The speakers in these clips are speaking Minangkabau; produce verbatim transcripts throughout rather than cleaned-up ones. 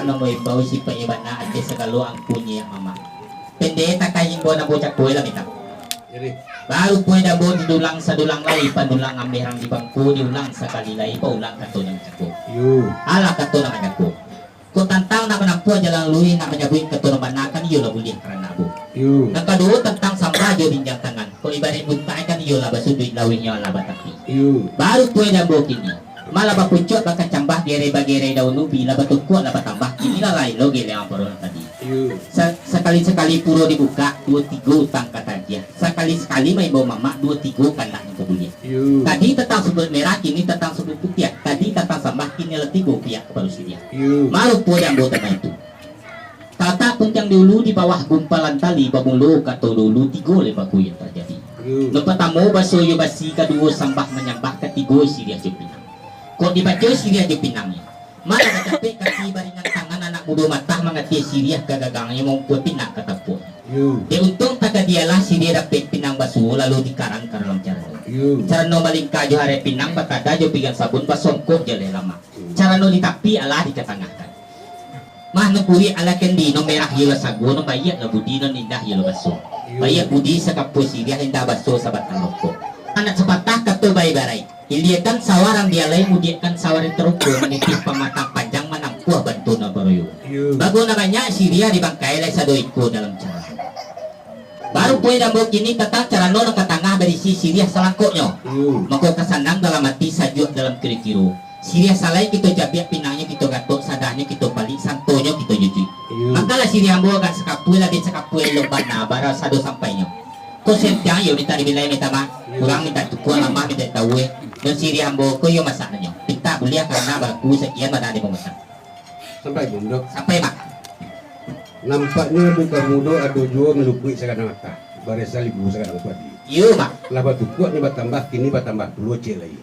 Namo imbau sipaiknyo bana, ateh sagalo angkunyo yang mamak. Pendek takah imbau namo cakoi lah mintak. Jadi. Baru pun dabo didulang sadulang lai, pandulang ambiang di bangku, diulang sakali lai, paulang kato nan cako. Yo. Alah kato nan cako. Kok tantang nak manampuah jalan luruih, nak manyabuik kato nan bana, kan iyolah buliah karano abo. Yo. Nan kaduo tantang sambah jo binjang tangan. Kok ibaraik buntak kan iyolah basuduik, lauihnyo alah batapi. Yo. Baru pun dabo kini. Malah bapucuak bakacambah, gerai bagerai daun ubi, lah batukuak lah batambah, kini lah lain lo giliang paro nan tadi. Iyo. Sa-, sakali-sakali puro dibukak, duo tigo utang ka tagiah. Sakali-sakali maimbau mamak, duo tigo kandak nan ka buliah. Iyo. Tadi tantang sabuluik merah, kini tantang sabuluik putiah. Tadi tantang sambah, kini lah tibo pihak kapado siriah. Iyo. Marupo di ambo tantang itu. Talatak puntiang di ulu, di bawah gumpalan tali, bamulo kato dulu, tigo lembako yang tajadi. Yo. Nan patamo, baso yo basi, kaduo sambah manyambah, katigo siriah jo pinang. Kok dibaco siriah jo pinangnyo, malah bacapek kaki baringan tangan, anak mudo matah mangatiah siriah ka gagangnyo, maumpua pinang ka tampuaknyo. Yo. Dek untuang takadialah siriah dapek pinang basuo, lalu dikarang ka dalam carano. Yo. Carano malingka jo harai pinang, batada jo pinggan sabun, basongkok jaleh lamak. Carano di tapi alah dikatangahkan. Mah nan kuruih alah kendi, nan merah iyo lah sago, nan baiak lah budi, nan indah iyo lah baso. Iyo. Baiak budi sakapua siriah, indah baso sabatang rokok. Anak sapatah kato baibaraik, iliakan sawarang dialai, mudiakkan sawarang taroko, manitih pamatang panjang, manampuah bantu nan baroyo. Iyo. Bago nan banyak siriah di bangkai, lai sado iko dalam carano. Baru pun dek ambo kini tantang carano nan ka tangah, barisi siriah salangkoknyo. Hmm. Mako ka sanang dalam ati, sajuak dalam kiro-kiro. Siriah salai kito cabiak, pinangnyo kito gatok, sadahnyo kito palik, santonyo kito jujuik. Hmm. Makalah siriah ambo agak sakapua, labiah sakapua elok bana, bara sado sampainyo. Ko sentiang iyo mintak dibilai, mintak ma-, hmm, kurang mintak cukuak, lamah mintak taweh. Dan siriah ambo ko iyo masaknyo. Pintak buliah karano baku sakian bana di pamasak. Sampai, Bun, tu? Sampai, Mak. Nampaknyo di Kamudo ado juo malukuik sagadang atah, baresa libu sagadang padi. Iyo, Mak. Lah batukuak nyo batambah, kini batambah pulo ciek lai.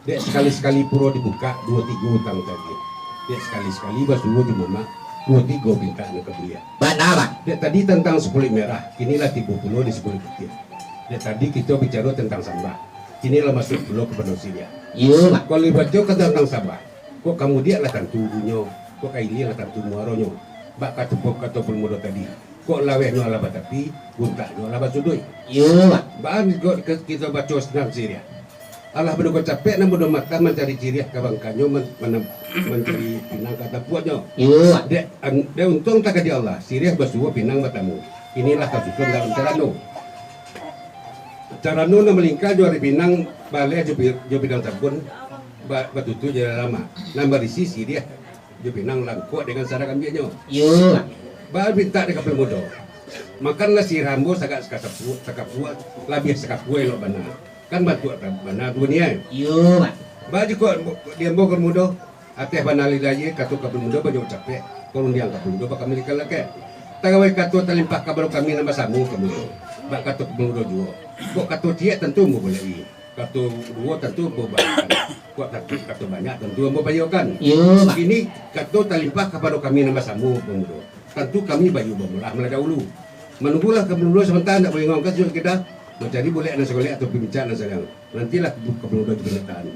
Dek sakali-sakali puro dibukak, duo tigo utang tagih. Dek sakali-sakali basuo jo mamak, duo tigo pintak nan ka buliah. Bana, Mak. Dek tadi tantang sapuluik merah, kini lah tibo pulo di sapuluik putiah. Dek tadi kito bicaro tantang sambah, kini lah masuak pulo ka pado siriah. Iyo, Mak. Kalau dibaco ka tantang sambah, kok ka mudiak lah tantu bunyo, kok ka ilia lah tantu muaronyo. Bak kato, kato Pun Mudo tadi, kok lawehnyo alah batapi, buntaknyo alah basuduik. Iyo, Mak. Baa kok ke-, kito baco sanang siriah. Alah baduko capek nan mudo matah mancari siriah ka bangkanyo, man-, manam-, mancari pinang ka tampuaknyo. Iyo, Mak. Dek, an-, dek untuang takadar Allah, siriah basuo pinang batamu. Inilah kasusun dalam carano. Carano nan malingka jo ari pinang, baleh jo pi-, jo pinang sabun, ba-, batutu jo lamak, nan barisi siriah jo pinang langkok dengan sara kambiaknyo. Iyo. Baa pintak dek Kapil Mudo. Makanlah siriah ambo sagak sakapua, sakapua, labiah sakapua elok bana. Kan bantuak bana tu ni, eh? Iyo, Mak. Baa jikok di ambo Kapil Mudo. Ateh bana lai kato Kapil Mudo banyak capek, parundiang Kapil Mudo bakambalikan lakek. Tagawai kato talimpah kapado kami nan basamo Kapil Mudo. Bak kato Kapil Mudo juo. Kok kato ciek tantu ambo bulek-i. Kato duo tantu ambo balikan. Kok tantu kato banyak tantu ambo payokan. Iyo, Mak. Kini kato talimpah kapado kami nan basamo Kapil Mudo. Tantu kami bayu bamulah malah dahulu. Manunggulah Kapil Mudo sabanta, ndak baingongkan sudah kita mancari bulek nan sagolek atau pincak nan sayang. Nantilah Kapil Mudo dipintakan.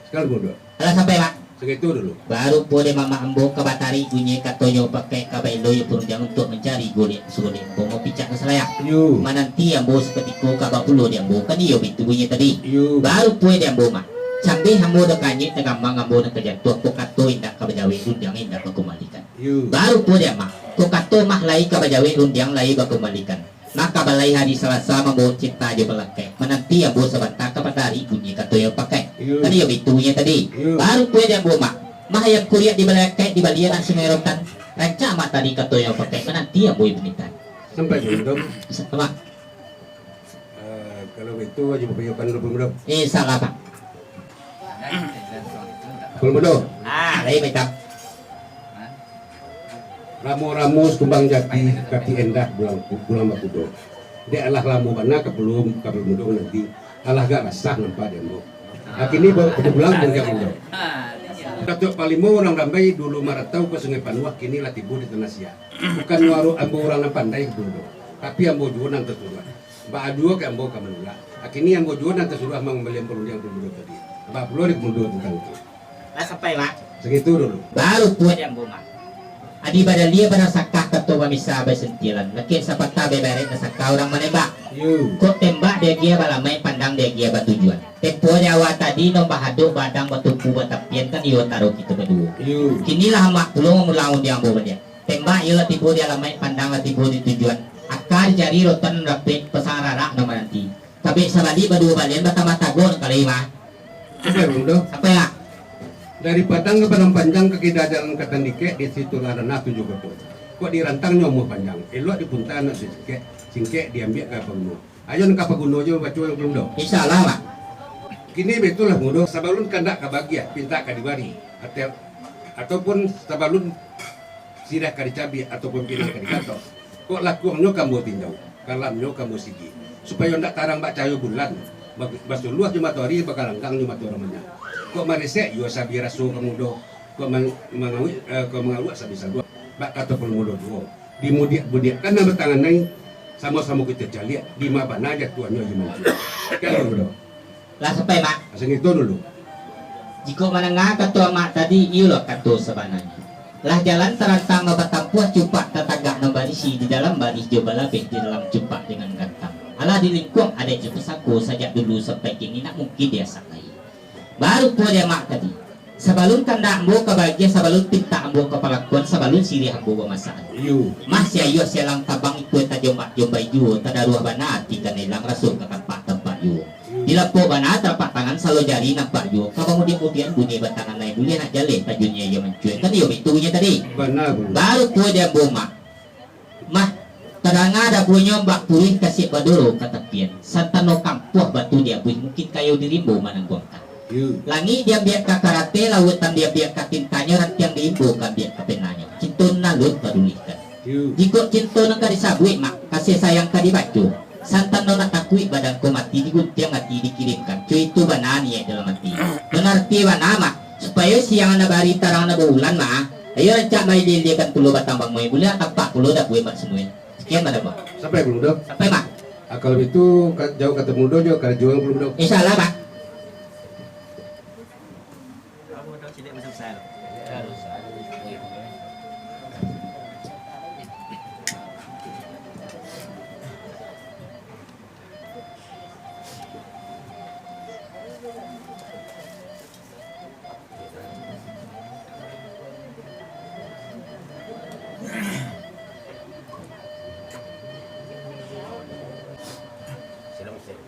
Sekarang Kapil Mudo. Alah sampai, Mak. Sagitu dulu. Baru pulo dek mamak ambo ka batarik bunyi katonyo, pakai ka baelo yo parundiang untuak mancari golek sagolek umpamo picak ka salayang. Yo. Mananti ambo sakutiko ka bapulo dek ambo, kan iyo bitu bunyi tadi. Yo. Baru pulo dek ambo, Mak. Sambih ambo nan kanyek, tagamang ambo nan ka jatuah, kok kato indak ka bajawek, rundiang indak bakumbalikan. Yo. Baru pulo dek Mak. Kok kato Mak lai ka bajawek, rundiang lai bakumbalikan. Maka balai hari Salasa mambaok cinta jo balakek, mananti ambo sabanta ka batarik bunyi katonyo pakai. Iyo. Kan iyo bitu bunyi tadi. Iyo. Baru pulo dek ambo, Mak. Mah ayam kuriak di balakek, di baliak nan Sungai Rotan. Rancak Mak tadi katonyo pakai, mananti ambo ibunitan. Sampai jo itu. Sa-, Mak. Eh, kalau itu aja bapayokan dulu, Bun Mudo. Insyaallah, Mak. Bun Mudo. Ah, lain macam. Ramo-ramo sakumbang jati, kaki endah bulang, bulang bakudo. Dek alah lamo bana Kapil, Kapil Mudo nanti, alah agak rasah nampak dek ambo. Kini ba-, bapulang dari Kapil Mudo. Datuak Panglimo urang Rambai, dulu marantau ka Sungai Panuah, kini lah tibo di Tanah Siak. Bukan waru ambo urang nan pandai, Kapil Mudo, tapi ambo juo nan tasuruah. Baa juo ka ambo ka manulak. Kini ambo juo nan tasuruah mangambalian parundiang Kapil Mudo tadi. Baa pulo dek Kapil Mudo tantang itu? Lah sampai, Mak. Sagitu dulu. Baru pulo dek ambo, Mak. Adi badalia badasakah kato bamisa basintilan, lakek sapatah babarek nasaka urang manembak. Yo. Kok tembak diagiah balamaik, pandang diagiah batujuan. Tempo di awal tadi nan bahadok badang batumpu batapian kan iyo taro kito baduo. Yo. Kini lah amak pulo mamulang undiang ambo baliak. Tembak iyo lah tibo di alamaik, pandang lah tibo di tujuan. Aka dicari rotan rapek, pasang rarak nan mananti. Tabek sabalik baduo balian batambah tagok nan kalai mah. Sampai, Bang Udo? Sampai, Mak. Dari Padang ka Padang Panjang, ka kida jalan ka Tandikek, di situ lah ranah tujuh koto. Kok dirantangnyo amuah panjang, elok dipunta nak singkek, singkek diambiak ka paguno. Ayo nan ka paguno jo baco, Bang Udo. Insya Allah, Mak. Kini baitulah, Bang Udo, sabalun kandak ka bagiah, pintak ka dibari, atau, ataupun sabalun siriah ka dicabiak ataupun pinang ka dikatok. Kok lakuangnyo ka ambo tinjau, kalamnyo ka ambo sigi, supayo ndak tarang bak cahayo bulan, ba-, basuluah jo matoari, bagalanggang jo mato urang banyak. Kok maresek iyo sabi raso ka Bang Udo, kok mang-, mangawik, eh, kok mangaluak sabi saluak. Bak kato Bang Udo juo, dimudiak-budiakkan nan batangan nai, samo-samo kito caliak, dima bana jatuahnyo iyo mancua. Kan, Bang Udo? Lah sampai, Mak. Asa ngitu dulu. Jikok mandanga kato amak tadi, iyolah kato sabananyo. Lah jalan tarantang nan batampuah, cupak tatagak nan barisi, di dalam barih jo balabeh, di dalam cupak dengan gantang. Alah dilingkuang adaik jo pusako, sajak dulu sampai kini, nak mungkin diasak lai. Baru pulo di amak tadi. Sabalun kandak ambo ka bagiah, sabalun pintak ambo ka palakuan, sabalun siriah ambo bamasak. Iyo. Mah si ayuah sialang tabang, ikua tajombak-jombai juo, tadaruah bana ati ka nelang, raso ka tampak-tampak juo. Di lapok bana tarapak tangan, salo jari nampak juo. Ka bamudiak-mudiakan bunyi batangan, lai buliah nak jaleh tajunyo iyo mancua. Kan iyo baitu bunyi tadi. Bana, Bang. Baru pulo di ambo, Mak. Mah, tadanga dabuanyo bak puruih kasiak badoro ka tapian. Santan no kampuah batu diabuih, mungkin kayo di rimbo manangguangkan. Yo. Langik diambiak ka karate, lautan diambiak ka tintanyo, rantiang di rimbo ka ambiak ka penanyo. Cinto nan alun padulihkan. Yo. Jikok cinto nan ka disabuik, Mak, kasih sayang ka dibaco, santan nan nak takuik badan ko mati, diguntiang ati dikirimkan. Cuy, itu bana niaik dalam ati. Mangarati bana, Mak, supayo siang nan bari, tarang nan baulan, Mak. Ayo rancak mailih-ilihkan pulo batang bangui, buliah tampak pulo dabuai mat sunui. Sekian, Mak, Mak. Sampai, Bang Udo? Sampai, Mak. Ah, kalau itu, ka-, jauh kata Bang Udo jo, karajo Bang Udo. Insya Allah, Mak. Siram, siram.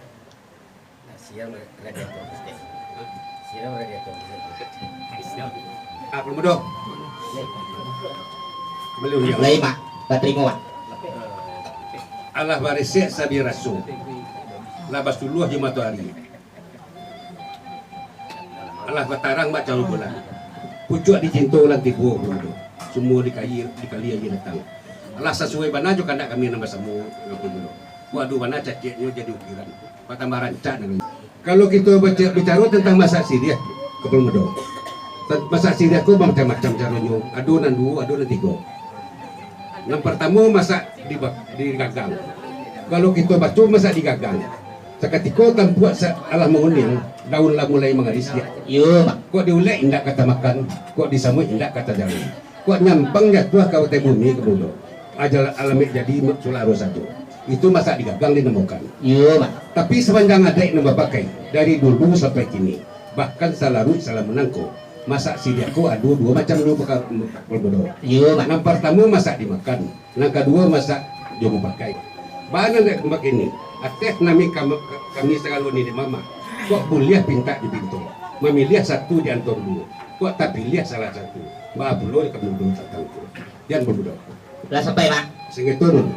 Siram radiator, Ustaz. Siram radiator, Ustaz. Ah, Bang Udo. Baliau yang lain, Mak. Batarimo, Mak. Alah baresek sabi raso, lah basuluah jo matoari. Alah batarang bak cahayo bulan. Pucuak dicinto lah tibo, Bang Udo. Sumua dikali, dikali aia datang. Alah sasuai bana jo kandak kami nan basamo, Bang Udo. Kok ado bana caceknyo jadi ukiran, batambah rancak nan. Kalau kito baca-, bicaro tantang masak siriah, Bang Udo. Tan-, masak siriah ko bamacam-macam caronyo. Ado nan duo, ado nan tigo. Nan partamo masak di ba-, di gagang. Kalau kito baco masak di gagang, sakatiko tampuak sa-, alah manguniang, daun lah mulai mangarisiak. Iyo, Mak. Kok diulek indak ka tamakan, kok disamuik indak ka tajalan. Kok nyampang jatuah ka ateh bumi, Bang Udo. Ajal alamaik jadi ma-, sularo sajo. Itu masak di gagang dinamokan. Iyo, Mak. Tapi sapanjang adaik nan bapakai, dari dulu sampai kini, bahkan salaruik salah manangko, masak siriah ko ado duo macam jo baka-, Bang Udo. Iyo, Mak. Nan partamo masak dimakan, nan kaduo masak jo bapakai. Bana dek kambak kini, ateh nami kam-, kami sagalo niniak mamak, kok buliah pintak dipinto, mamiliah satu di antaro duo, kok tapiliah salah satu, baa pulo di Bang Udo tantang tu. Jan Bang Udo. Lah sampai, Mak. Sing itu nun.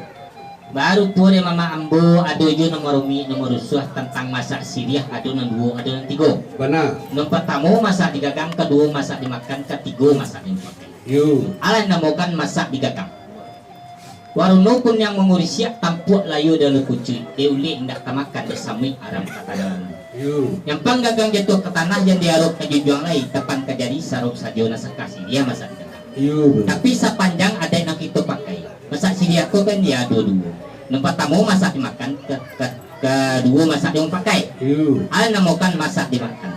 Baru pulo dek mamak ambo, ado juo nan marumik, nan marusuah tantang masak siriah, ado nan duo, ado nan tigo. Bana. Nan partamo masak digagang, kaduo masak dimakan, katigo masak dimakan. Yo. Alah dinamokan masak digagang. Warono kuniang mangurisiak, tampuak layu dalam kucuik, diulek indak tamakan, disamuik aram ka tajalan. Yo. Nyampang gagang jatuah ka tanah, jan diarok ka junjuang lai, tapan ka jari, sarok sajo nan sakasi, iyo masak digagang. Iyo, bro. Tapi sapanjang adaik nan kito pakai, masak siriah ko kan iyo ado duo. Nan partamo masak dimakan, ka, ka, kaduo masak dipakai. Iyo. Alah namokan masak dimakan.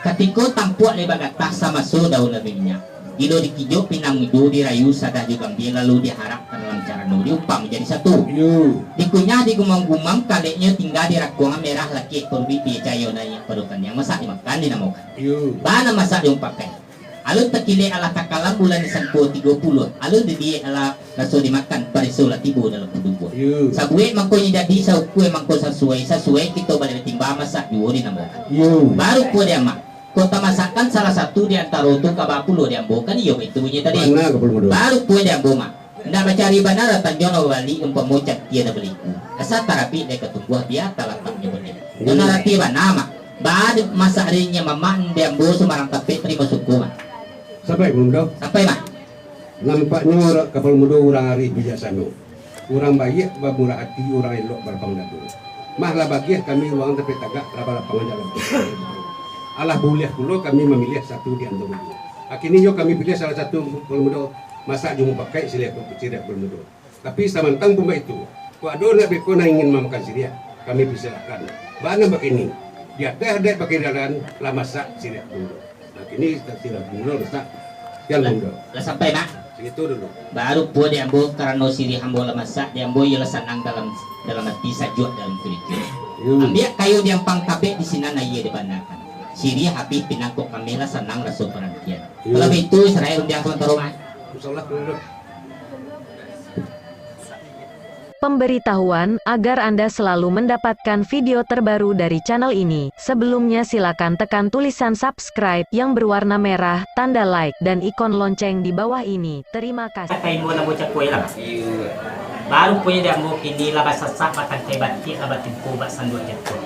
Katiko tampuak lai bagatah, samaso daun lah baminyak. Bilo dikijo pinang ijo dirayu sadah jo gambia, lalu diharapkan dalam carano diumpang manjadi satu. Yo. Dikunyah digumam-gumam, kaleknyo tingga dirakuang, merah lakek paruik, cayo naiak pado kandiang, masak dimakan dinamokan. Yo. Bana masak jo pakai. Alun takilek alah takalam, bulan disangko tigo puluah. Alun diliek alah raso dimakan, pariso lah tibo dalam tubuah. Yo. Sabuek mangkonyo jadi, saukua mangko sasuai, sasuai kito baliak batimbang, masak juo dinamokan. Yo. Baru pulo di amak. Kota masakan salah satu di antaro tu, kaba pulo di ambo kan, iyo itu bunyi tadi. Bana, Kapalo Mudo. Baru pulo di ambo, Mak. Ndak bacari bana, tanjuang nan babali, umpamo cantia nan baliku. Asa tarapik dek katumbuah, bia talataknyo bana. Iyo. Nan arati bana, Mak. Ba masak rinyo mamak di ambo Sumarang Tapek, tarimo syukur, Mak. Sampai, Kapalo Mudo? Sampai, Mak. Nampaknyo Kapalo Mudo urang arih bijaksano. Urang baiak bamurah ati, urang elok balapang dado. Mah lah bagiah kami urang Tapek Tagak, lah balapang dado. Alah buliah pulo kami mamiliah satu di antaro duo. Kini yo kami piliah salah satu, Kapalo Mudo, masak jo mupakaik, siriah, siriah Kapalo Mudo. Tapi samantang pun baitu, kok ado anak beko nan ingin mamakan siriah, kami pisilahkan. Bana bakini, di ateh adaik bakini dalan, lah masak siriah Kapalo Mudo. Nah, kini siriah Kapalo Mudo masak. Kian Kapalo Mudo. Lah sampai, Mak? Sagitu dulu. Baru pulo di ambo, karano siriah ambo lah masak, di ambo iyo lah sanang dalam, dalam ati, sajuak dalam kulik. Yo. Ambiak kayu di ampang tabek, di sinan aia dibandakan. Siriah abih pinang kok kameh, lah sanang raso parantian. Yo. Kalau baitu, sarahi rundiang samantaro, Mak. Insyaallah, Kapalo Mudo. Pemberitahuan, agar Anda selalu mendapatkan video terbaru dari channel ini, sebelumnya silakan tekan tulisan subscribe yang berwarna merah, tanda like, dan ikon lonceng di bawah ini. Terima kasih. Kain buah lambu cakui lah. Iyo. Baru punyo di ambo kini lah basasak, batangkai batiak, lah batimpo bak sanduak jatuah.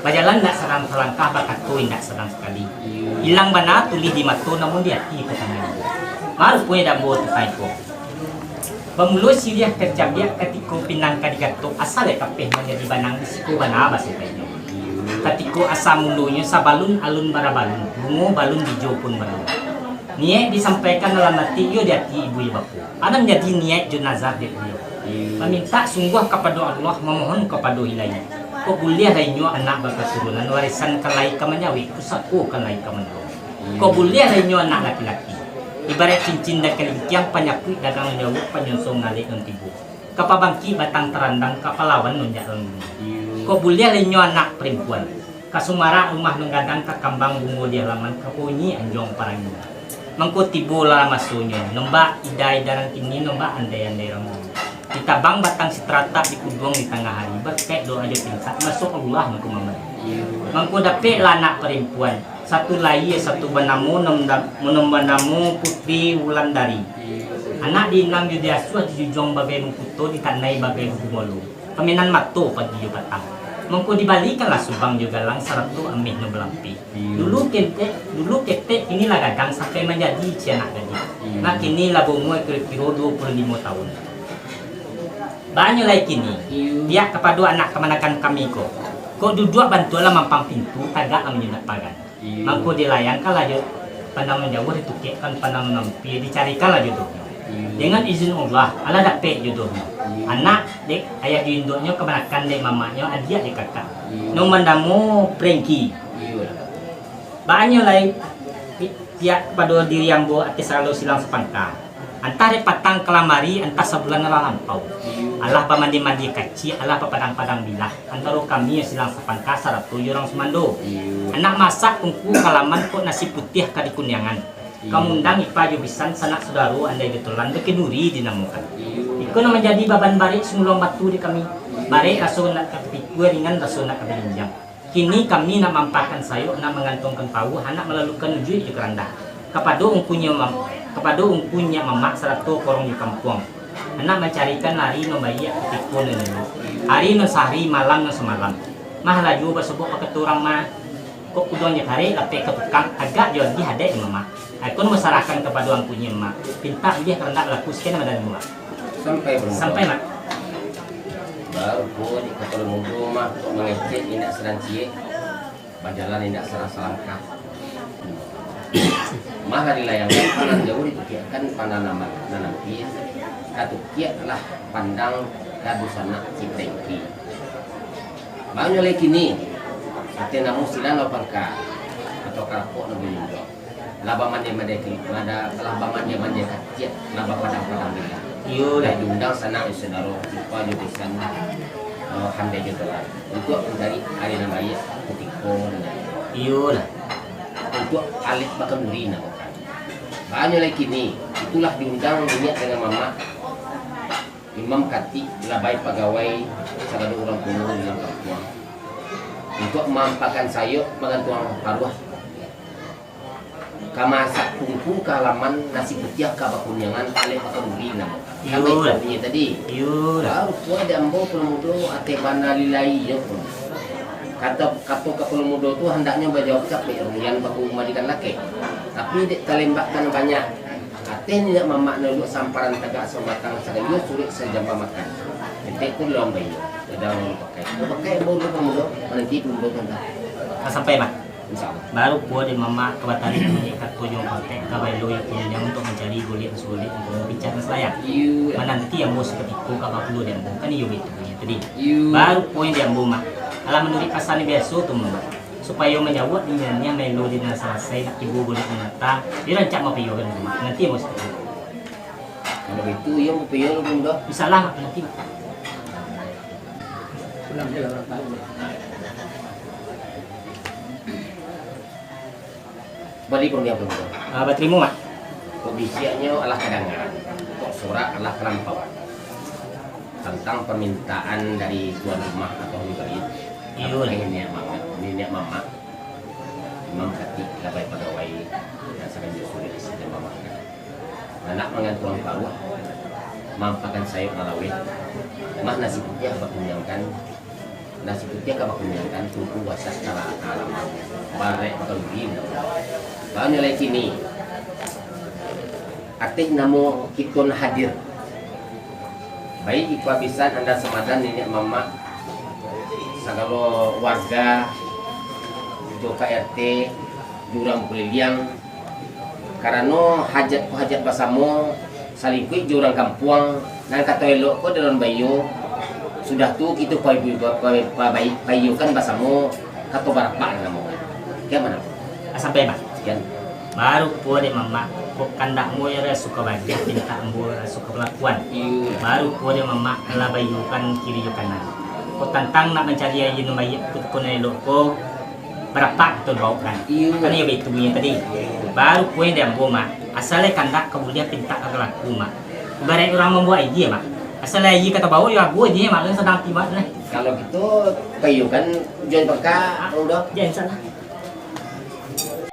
Bajalan indak sadang salangkah, bakato indak sadang sakali. Iyo. Ilang bana tulih di mato, namun di ati tatanam. Baru punyo di ambo tantang iko. Bamulo siriah ka dicambiak, katiko pinang ka digatok, asa lai kapeh manjadi banang, di siko bana basampainyo. Katiko asa mulonyo, sabalun alun barabalun, bungo balun bijo pun balun. Niaik disampaikan dalam ati, iyo di ati ibu iyo bapo. Adan jadi niaik jo nazar dek baliau. Mamintak sungguah kapado Allah, mamohon kapado Ilahi. Kok buliah lai nyo anak bakaturunan, warisan kan lai ka manyawik, pusako kan lai ka manolong. Kok buliah lai nyo anak laki-laki. Ibaraik cincin nan kalingkiang, panyapuik dagang nan jauah, panyonsong nan alek nan tibo. Ka pabangkik batang tarandang, ka palawan nunjak nan luruih. Kok buliah lai nyo anak parimpuan. Ka sumarak rumah nan gadang, ka kambang bungo di halaman, ka punyi anjuang parangi. Mangko tibolah masonyo, nombak ida-ida nan kini, nombak andai-andai urang dulu. Ditabang batang sitaratak, dikuduang di tangah ari, barakaik doa jo pintak, masuak Allah mangko mambari. Mangko dapeklah anak parimpuan, satu lai, satu banamo, nan da-, nan banamo Putri Wulandari. Anak diinam jo diasuah, dijujuang bagai mangkuto, ditanai bagai gumolo. Pamainan mato pagi jo patang. Mangko dibalikanlah subang jo galang, sarato ameh nan balampeh. Dulu ketek, dulu ketek, kini lah gadang sampai manjadi ciek anak gadih. Nah, kini lah baumua kiro-kiro duo puluah limo taun. Banyo lai kini, pihak kapado anak kamanakan kami ko. Kok duduak bantuaklah mampang pintu, tagaklah manyundak pagan. Mangko dilayangkanlah jo pandang nan jauah, ditukekkan pandang nan ampia, dicarikanlah jodohnyo. Dengan izin Allah, alah dapek jodohnyo. Anak dek ayah jo induaknyo, kamanakan dek mamaknyo, adiak dek kakak. Nan banamo Prengki. Banyo lai pi-, pihak kapado diri ambo ateh sagalo silang sapangka. Antah dek patang kalamari, antah sabulan alah lampau. Alah bamandi-mandi kaciak, alah bapadang-padang bilah. Antaro kami silang sapangka sarato jo urang sumando. Anak masak tungku kalaman, kok nasi putiah ka dikuniangan. Ka mangundang ipa jo bisan, sanak sudaro, andai ditulan, bakinuri dinamokan. Iko nan manjadi baban barek sumuluang batu di kami. Barek raso nak ka tapikua, ringan raso nak ka balinjang. Kini kami nak maampahkan sayok, nak mangantongkan pauah, nak malalukan ujuik jo karandak. Kapado ungkunyo mam-, kapado ungkunyo mamak sarato korong jo kampuang. Anak mancarikan ari nan baiak katiko nan dulu. Ari nan sahari, malam nan samalam. Mah lah juo basobok bakato urang mah. Kok kuduang jo karek lapeh ka tukang, agak jo agiah adaik jo mamak. Aku nan basarahkan kapado angkunyo mak. Pintak buliah karandak balaku, sakian nan dari murah. Sampai, Mak. Sampai, Mak. Baru ko di Kapalo Mudo mah, kok mangecek indak sadang ciek, bajalan indak sadang salangkah. Mah lah dilayangkan pandang jauah, ditukiakkan pandang nan, nan ampia, katukiaklah pandang ka dusanak si Prengki. Banyo lai kini, ateh namo silang lapangka, atau karapok nan balinjuang. Lah bamande-mande ki-, lah da-, lah bamande-mande katiak, lah bapadang-padang bintang. Iyolah. Lah diundang sanak jo saudaro, tibo jo bisan, eh, handai jo tulang. Untuak mancari ari nan baiak, kutiko nan baiak. Iyolah. Untuak alek bakanduri namokan. Banyak lai kini, itulah diundang niniak dengan mamak, imam katik, labai pagawai, sagalo urang tuo di dalam kampuang. Untuak maampakan sayok, magantuang paruah. Ka masak kungku ka halaman, nasi putiah ka bakuniangan, alek bakanduri namokan. Iyo. Sampai lah. Bunyi tadi. Iyo lah. Baru pulo di ambo palo mudo, ateh bana lilai iyo pun. Kato, kato ka palo mudo tu handaknyo bajawab capek, rumian baku umadikan lakek. Tapi dek talembak nan banyak. Ateh niniak mamak nan duduak samparan tagak sabatang sagayo suruik sajamba makan. Ketek tu lawan baiyo. Dadang lalu pakai. Lalu pakai ambo dulu palo mudo, mananti palo mudo tu handak. Lah sampai, Mak? Insya Allah. Baru pulo dek mamak ka batali niniak kato jo kontek ka baelo iyo punyo untuak mancari goliak nan sagoliak untuak mampicak nan salayang. Iyo. Mananti ambo sakutiko ka bapulo dek ambo, kan iyo baitu punyo tadi. Iyo. Baru pulo dek ambo, Mak. Alah manuruik pasan biaso tu, Mak. Supayo manjawab niniak maelo di nan salasai nak tibo goliak nan nyata, iyo rancak mampaiyokan, Mak. Mananti ambo sakutiko. Kalau baitu, iyo mampaiyo dulu, Mak. Insyaallah, Mak, mananti, Mak. Bali pun dia belum. Ah, batarimo, Mak. Kok bisiaknyo alah kadanga, kok sorak alah kalampauan. Tantang permintaan dari tuan rumah atau ahli bait, iyo, apakah niniak mamak, niniak mamak, imam katik, labai pagawai, nan sagan jo suruik isi dan mamak. Anak mangantuang paruah, maampakan sayok nan laweh, mah nasi putiah bakuniangkan, nasi putiah ka bakuniangkan, tungku wasak ka la-, ka halaman, barek bakanduri. Banyak lai kini, ateh namo kito nan hadir. Baik iko abisan anda samadan niniak mamak, sagalo warga, jo Pak R T, jo urang bakuliliang, karano hajat ko hajat basamo, salingkuik jo urang kampuang, nan kato elok ko dalam baiyo, sudah tu kito pa-, pa-, pa-, pa-, paiyokan basamo, kato barapak namo. Kian mano? Ah, sampai, Bah. Kian. Baru pulo dek mamak, kok kandak ambo yo raso ka bajah, pintak ambo raso ka balakuan. Iyo. Baru pulo dek mamak, lah baiyokan kiri jo kanan. Kok tantang nak mancari aia nan baiak, kutiko nan elok ko, barapak kito baokan. Iyo. Kan iyo baitu bunyi tadi. Baru pulo dek ambo, Mak. Asal lai kandak ka buliah pintak ka laku, Mak. Ibaraik urang mambuek aia, Mak. Asal lai aia ka tabao, yo ago aia, Mak. Kan sanang ati, Mak, nah. Kalau gitu, paiyokan ujuang pangka, Mak, udah. Jan salah.